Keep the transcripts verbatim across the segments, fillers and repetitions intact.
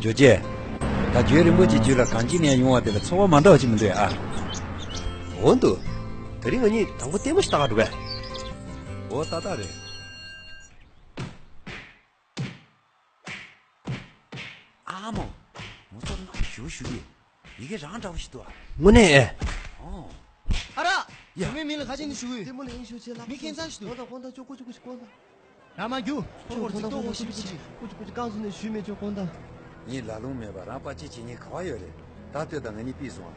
ཇོ་རྗེ། ད་རྒྱུན་རིང་པོ་ཅིག་རྒྱུད་ལ་གངས་སྐྱིད་ནས་ཡོང་བ་དེ་ལ་ཚོར་བ་མ་འདྲ་བ་ཅིག་མི་འདུག་ཨ། འོ་འདུག་དེ་རིང་ང་གཉིས་དང་པོ་ལྟད་མོ་ཞིག་ལྟ་ག་འགྲོ་གས། འོ་ཏག་ཏག་རེད། ཨ་མོ། ངོ་ཚོར་ན་ཞུ་ཞུ་གི་ཡི་གེ་རང་འདྲ་བོ་ཞིག་འདུག་ཨ། དངོས་གནས་ཨེ། ཨོ། ཨ་ར། ཡ། མི་མི་ལ་ཁ་ཅིག་ནི་ཞུ་གི། ལྟད་མོ་ལ་ཡིན་ཞུ་ཆེ་ལ། མི་ཁྱད་མཚར་ཞིག་འདུག་དགོང་དག་དགོང་དག་ཅོ་ཀོ་ཅོ་ཀོ་ཅོ་ཀོ་ལ། ར་མ་རྒྱུ། ཁོ་ཁོ་ཅིག་ཏོ་ཁོ་ཞིབ་ཞིབ་ཅིག་ཀུ་ཅི་ཀུ་ཅི་རྐང་བཟོ་ནས་ཞུས་མེད་ཆོག་དགོང་དག་ངས་ལ་ལུང་མེད་པ་རང་པ་ཅི་བྱེད་ཉེན་ཁ་བ་ཡོད་རེད། ད་ལྟོས་དང་ང་གཉིས་ཕུད་སོང་ཨ།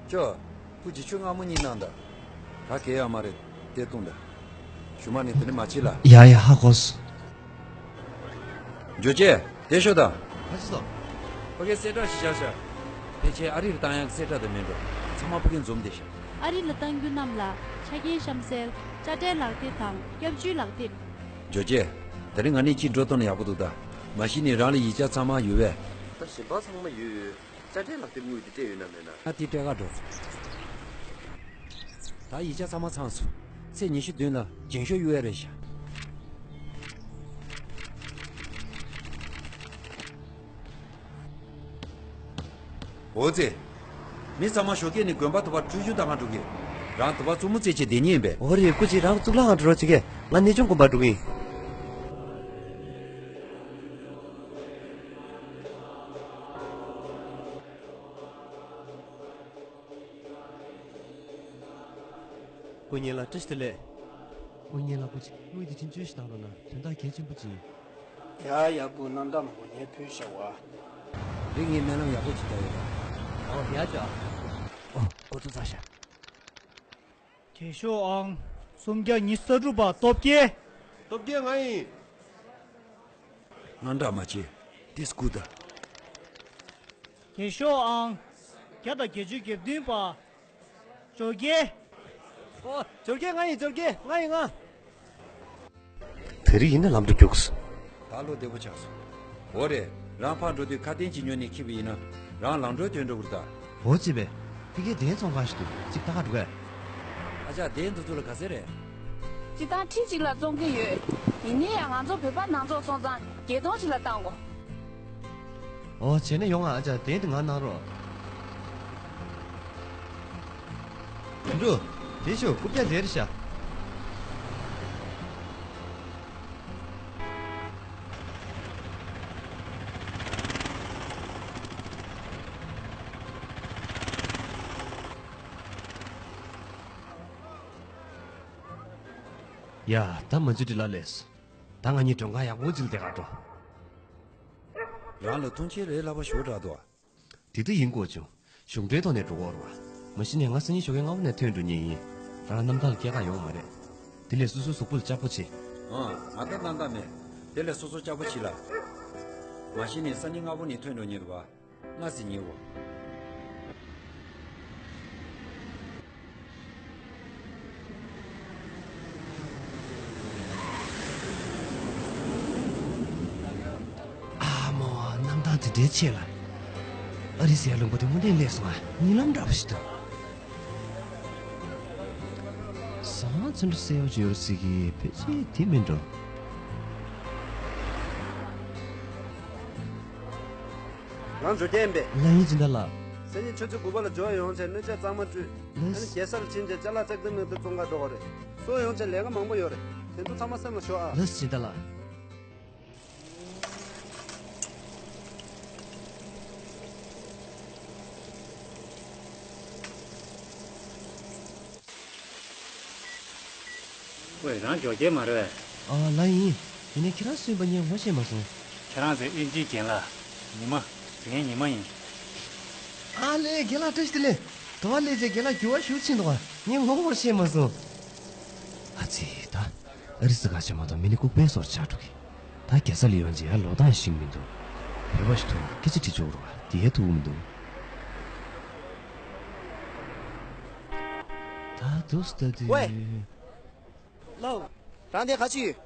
ཅོ། ཀུ་ཅི་ཆུ་མངར་མོ་གཉིས་གནང་དང་། ད་གལ་ཡང་མ་རེད། དེ་བཏུང་དང་། ཞུ་མ་ནི་དེ་ནི་མ་བྱེད་ལ། ཡ་ཡ་ཧ་གོ་སོང་། ཇོ་རྗེ། དེ་ཤོད་དང་། ག་ཅི་སོང་། ཕ་གིའི་གསལ་བསྒྲགས་ཤིག་བཞག་ཤག་ཕལ་ཆེར་ཨ་རི་ལ་བཏང་ཡག་གི་གསལ་བསྒྲགས་དེ་མིན་འགྲོ། ཚང་མ་ཕ་གིར་འཛོམས་བསྡད་ཤག་ཨ་རི་ལ་བཏང་རྒྱུ་རྣམས་ལ་ཆ་རྐྱེན་གཤམ་གསལ། དཔྱ་ཁྲལ་ལག་དེབ་དང་སྐྱབས་བཅོལ་ལག་དེབ། ཇོ་རྗེ། དེ་རིང་ང་གཉིས་གཅིག་འགྲོ་གཏོང་ན་ཡག་པོ་འདུག་ད། མ་གཞི་ནས་རང་ལ་ཡིག་ཆ་ཚང་མ་ཡོད་པས། ད་གཞན་པ་ཚང་མ་ཡོད་ཡོད། དཔྱ་ཁྲལ་ལག་དེབ་དངུལ་དེ་སྤྲད་ཡོད་ན་མེད་ན། ང་དེ་སྤྲད་ག་འགྲོ། ད་ཡིག་ཆ་ཚང་མ་ཚང་སོང་། ཚེས་ཉི་ཤུ་བདུན་ལ་རྒྱན་ཤོག་གཡུག་ཡ་རེད་ཤག་འོ་ཙི། མི་ཚང་མ་ཞོགས་ཀས་ནས་དགོན་པ་དུ་བ་བཀྲ་ཤིས་དང་ང་འགྲོ་གི་རང་དུ་བ་བཙུན་མོ་རྩེད་ཆེད་བསྡད་ཉེན་པས། འོ་རེད། སྐུ་མཁྱེན་རང་གཙུག་ལག་ཁང་འགྲོ་རོགས་བྱེད་གས། ང་གནས་ཆུང་དགོན་པ་འགྲོ་གི་ཡིན། སྐུ་ཉིད་ལ་བཀྲ་ཤིས་བདེ་ལེགས། སྐུ་ཉིད་ལ་སྐུ་མཁྱེན་དངུལ་དེ་ཕྱིན་ཆད་ཞིག་བཏང་རོགས་གནང་། དོན་དག་གལ་ཆེན་པོ་ཅིག་ཡིན། ཡ་ཡ་བུ་རྣམ་དག་མང་པོ་ངས་ཕུལ་བཞག་པ། རིགས་ངའི་སྨོན་ལམ་ཡག་པོ་ཅིག་བཏང་ཡོད་པ། ཨོ་ཡ་ཅོ། ཨོ་ཀོ་ཚོ་ཚ་ཤ། རྒྱལ་ཤོག་ཨང་སུམ་བརྒྱ་ཉི་ཤུ་རྩ་དྲུག་པ་སྟོབས་རྒྱལ། སྟོབས་རྒྱལ་ང་ཡིན། ང་འདྲ་མ་བྱེད། དེ་སྐུ་ད། རྒྱལ་ཤོག་ཨང་བརྒྱ་དང་བརྒྱད་ཅུ་གྱ་བདུན་པ། ཇོ་རྒྱལ། ཨོ། ཇོ་རྒྱལ་ང་ཡིན། ཇོ་རྒྱལ་ང་ཡིན་ང་། དེ་རིང་ཡིན་ན་ལམ་དུ་རྒྱུགས། ད་ལོ་བདེ་པོ་ཆགས་སོང་། འོ་རེད། རང་ཕར་འགྲོ་དུས་ཁ་གཏན་གྱི་ཉོ་ནས་འཁྱེར་བ་ཡིན་ན། རང་ལམ་འགྲོའི་དོན་འགྲོ་གི་རེད་ད། འོ་ཅི་བས། ཕ་གིའི་གདན་ཚོང་ཁང་ཞིག་འདུག་ཅིག་ལྟ་ག་འགྲོ་གས། ཨ་ཅག་གདན་འདི་ཚོ་ལ་ག་ཚད་རེད། སྤྱིར་བཏང་ཁྲི་གཅིག་ལ་བཙོང་གི་ཡོད། ཡིན་ནའི་ཡང་ང་ཚོ་བོད་པ་ནང་ཚོགས་སོང་ཙང་བརྒྱད་སྟོང་ཞིག་ལ་བཏང་གོ། ཨོ་བྱས་ན་ཡོང་ང་། ཨ་ཅག་གདན་དེ་ང་གནང་རོགས། དོན་གྲུབ། དེ་ཤོག་རྐུབ་བཀྱག་དེར་བཞག་ཡ་ད་མ་འཇུ་འདྲི་ལ་ལས། ད་ང་གཉིས་མགྲོན་ཁང་ཡག་པོ་ཅིག་ལ་བསྡད་ག་འགྲོ། རང་ལ་མཐོང་ཆེན་རེད་ལབ་པ་ཞུ་འདྲ་འདུག་དེ་འདྲ་ཡིན་དགོས་བྱུང་། གཞུང་འབྲེལ་ཐོག་ནས་འགྲོ་གི་ཡོད་རེད་བ། མ་གཞི་ནས་ང་སང་ཉིན་ཞོགས་ཀས་སྔ་པོ་ནས་ཐོན་འགྲོ་མཁན་ཡིན། རང་ལ་གནམ་ཐང་ལ་སྐྱེལ་ག་ཡོང་མ་རེད། དེ་ལས་སོ་སོའི་གཟུགས་པོ་ལ་ལྕགས་པོ་བྱེད། ཨང་། ང་ད་གནམ་ཐང་མེད། དེ་ལས་སོ་སོ་ལྕགས་པོ་བྱེད་ལ། མ་གཞི་ནས་སང་ཉིན་སྔ་པོ་ནས་ཐོན་འགྲོ་མཁན་རེད་བ། སྔ་ཟིག་ཉལ་བོ། ཨ་མ་བ། གནམ་ཐང་དེ་འདྲའི་ཆེ་ལ། ཨ་རི་ཟེར་ཡ་ལུང་པ་དེ་དངོས་གནས་སླེབས་སོང་ང་། གཉིད་ལམ་འདྲ་པོ་ཞིག་འདུག་ཟ་ཁང་ཚོན་ཁྲ་གསལ་པོ་ཅིག་ཡོད་རེད་ཟེར་གི། ཕལ་ཆེར་དེ་མིན་འགྲོ། ང་འགྲོ་རྒྱུ་ཡིན་པས། ལགས་ཡིན། སྦྱིན་བདག་ལགས། སང་ཉིན་ཆུ་ཚོད་དགུ་པ་ལ་འབྱོར་ཡོང་བྱས་སྣོད་ཆས་གཙང་མ་བཀྲུས། ལགས། ཨ་ནི་རྒྱལ་ས་ལ་ཕྱིན་བྱས་ཅ་ལག་ཙག་ཙིག་མིག་ཏོ་བཙོང་ག་འགྲོ་དགོས་རེད། སོང་ཡོང་བྱས་ལས་ཀ་མང་པོ་ཡོད་རེད། དེ་ཚོ་ཚང་མ་སེམས་ལ་ཞོག་ཨ། ལགས་སོ་སྦྱིན་བདག་ལགས། ཝེ། རང་ཇོ་རྒྱལ་མ་རེད་པས། ཨ་ལགས་ཡིན། ཡིན་ནའི་ཁྱེད་རང་སུ་ཡིན་པ་ངས་ངོ་ཤེས་མ་སོང་། ཁྱེད་རང་ཚོའི་དབྱིན་ཇིའི་རྒན་ལགས། ཉི་མ། དེ་ངའི་ཉི་མ་ཡིན། ཨ་ལས། རྒན་ལགས་བཀྲ་ཤིས་བདེ་ལེགས། དུ་བ་སླེབས་རྗེས་རྒན་ལགས་འགྱུར་བ་ཤུགས་ཆེན་འདུག་ག་ངས་ངོ་ཤེས་མ་སོང་། ཨ་ཙི་ད། ཨ་རི་སི་ཁ་ཆེ་མ་གཏོགས་མི་ནི་ལྐུགས་པའི་བཟོ་ཆགས་འགྲོ་གི། ད་རྒྱལ་ས་ལ་ཡོང་རྗེས་ཡར་ལོག་སྟངས་ཤེས་མི་འདུག་བོད་པ་ཞིག་ཐུག་སྐད་ཆ་དྲི་ཆོག་རུང་དེ་ཐུག་མི་འདུག་ད་དུས་ད་དུས། ཝེ། ལའོ། རང་དེ་ག་ཅི་ཡོད།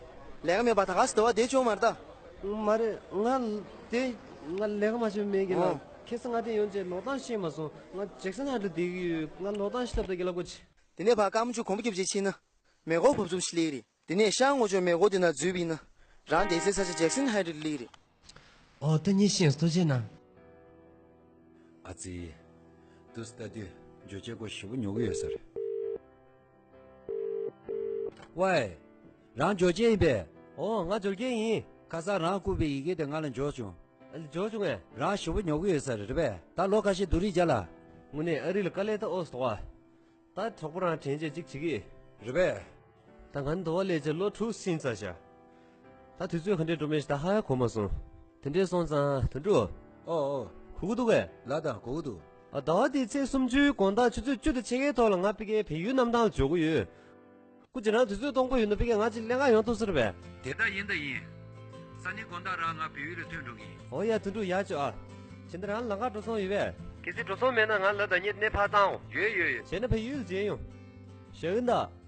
ལས་ཀ་མེད་པ་ད་ག་སེ་དུ་བ་བསྡད་ཆོག་མ་རེད་ད། མ་རེད། ང་དེ་ང་ལས་ཀ་མ་བྱས་མེད་གི་ལ། ཨོ། ཁ་སང་ང་དེ་ཡོང་རྗེས་ལོག་སྟངས་ཤེས་མ་སོང་། ང་ཇེག་སན་ཧའེཊ་ལ་བསྡད་ཀྱི་ཡོད། ང་ལོག་སྟངས་ཤེས་ཐབས་ད་རྒན་ལགས་སྐུ་མཁྱེན། དེ་ནས་ཕར་སྐར་མ་བཅུ་གོམ་པ་རྒྱབ་རྗེས་ཕྱིན་ན། མེ་འཁོར་བབས་ཚུགས་ཤིག་སླེབས་རེད། དེ་ནས་ཤར་ངོས་ཕྱོགས་མེ་འཁོར་དེ་ན་འཛུལ་བ་ཡིན་ན། རང་བསྡད་སའི་ས་ཆ་ཇེག་སན་ཧའེཊ་ལ་སླེབས་རེད། ཨོ་ད་ངས་ཤེས་སོང་། ཐུགས་རྗེ་གནང་། ཨ་ཙི། དུས་ལྟ་དུས་ཇོ་ཅེ་ཁོ་ཞེ་པོ་ཉོ་གི་ཡོད་ས་རེད། ཝེ། རང་ཇོ་ཅེ་ཡིན་པས། ཨོ། ང་ཇོ་ཅེ་ཡིན། ཁ་སང་རང་བསྐུར་བའི་ཡི་གེ་དེ་ང་ལ་འབྱོར་བྱུང་། ཨ་ལེ། འབྱོར་བྱུང་ངས། རང་ཞེ་པོ་ཉོ་གི་ཡོད་ས་རེད། རེད་པས། ད་ལོ་ཁ་ཤས་སྡུག་རུས་བརྒྱབ་ལ། དངོས་གནས་ཨ་རི་ལ་དཀའ་ལས་ད་ཨོ་སྟོ་བ། ད་གྲོགས་པོ་རང་དྲན་བྱས་ཅིག་བྱེད་ཀྱི། རེད་པས། ད་ང་ནི་འདོ་བ་ལས་བྱས་ལོ་དྲུག་ཕྱིན་ཚར་ཤག་ད་དུས་ཚོད་ག་འདྲས་འགྲོ་མིན་ཞིག་ད་ཧ་ཡང་གོ་མ་སོང་། དེ་འདྲས་སོང་ཙང་དོན་གྲུབ། ཨོ་ཨོ། གོ་གི་འདུག་གས། ལགས་དང་གོ་གི་འདུག་ཨ། ཟླ་བ་འདིའི་ཚེས་སུམ་ཅུའི་དགོང་དག་ཆུ་ཚོད་བཅུ་དང་ཕྱེད་ཀའི་ཐོག་ལ་ང་ཕ་གིའི་བལ་ཡུལ་གནམ་ཐང་ལ་འབྱོར་གི་ཡོད། སྐུ་མཁྱེན་རང་དུས་ཚོད་སྟོང་པོ་ཡོད་ན་ཕ་གིར་ང་གཅིག་ལེན་ག་ཡོང་ཐུབ་ས་རེད་པས། དེ་ད་ཡིན་ད་ཡིན། སང་ཉིན་དགོང་དག་རང་ང་བལ་ཡུལ་ལ་ཐོན་འགྲོ་གི་ཡིན། ཨོ་ཡ། དོན་གྲུབ། ཡག་བྱོས་ཨ། བྱས་ན་རང་ལམ་ཁ་འགྲོ་སོང་ཡོད་པས། གལ་སྲིད་འགྲོ་སོང་མེད་ན་ང་ལ་ད་ཉིད་གནས་ཕར་བཏང་འོ། ཡོད་ཡོད་ཡོད། བྱས་ན་བལ་ཡུལ་མཇལ་ཡོང་། ཞུ་གི་ཡིན་ད།